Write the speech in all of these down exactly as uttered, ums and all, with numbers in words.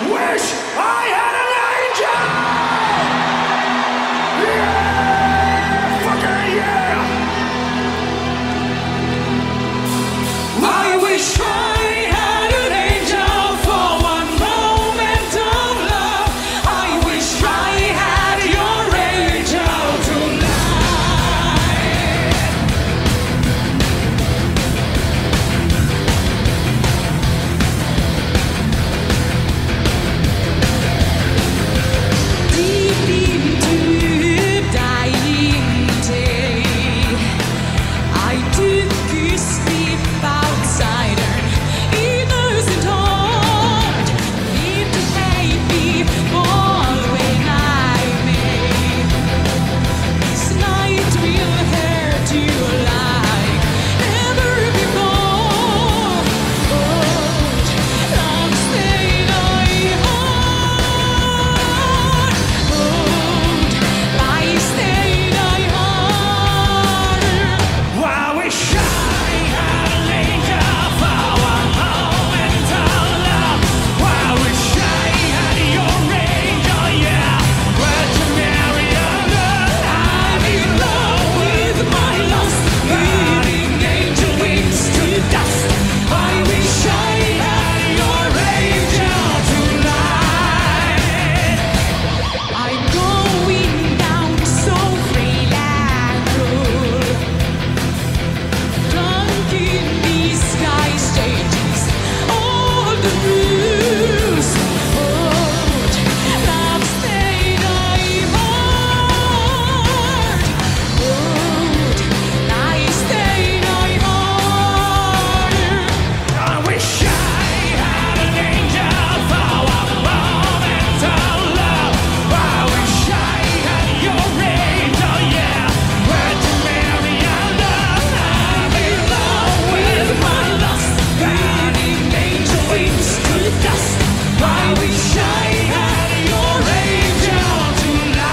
Wish I had an angel! Yeah! Fucking yeah! I wish I had an angel for one moment of love. I wish I had your angel tonight. Deep into the dying day, I took a step outside her innocent heart. Need to take me all when I may. This night will hurt you like never before. But love stayed I heart. But love stayed I heart. Why wish I had an angel for a moment of love? Why wish I had your angel, yeah? Virgin Mary, I'm in love with my lust, burning angel wings to dust. I wish I had your angel tonight. I'm going down so free like Drunk in disguise changes all the rules. But love stayed I heart. But I stayed I heart. I wish I had an angel for a moment of love. I wish I had your angel, yeah. Virgin Mary, I'm in love with my lust, burning angel wings to dust. I wish I had your angel tonight.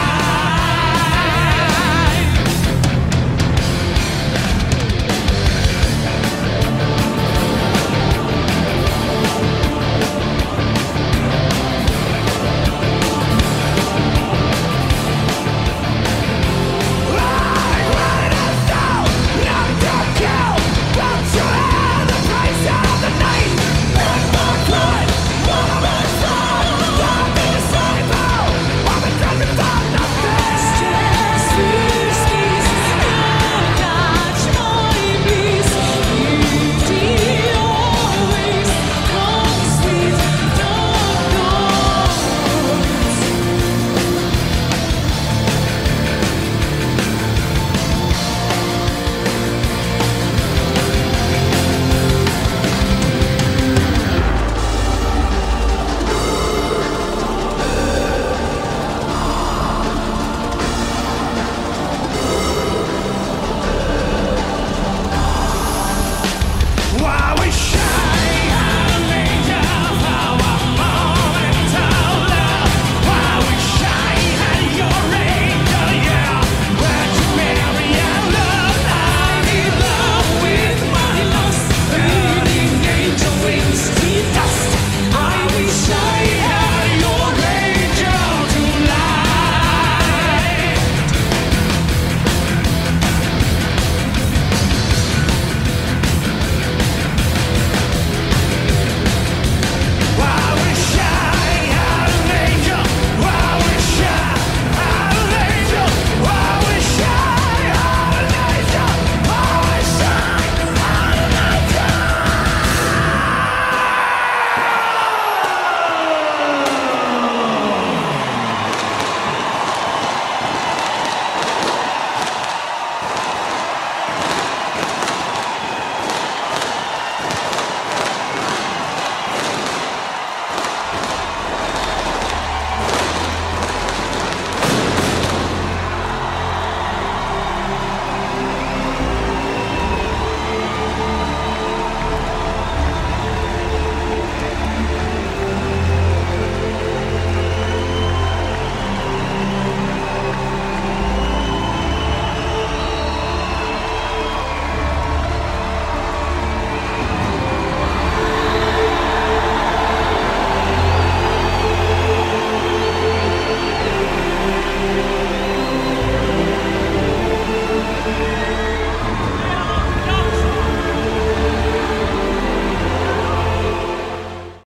Why wish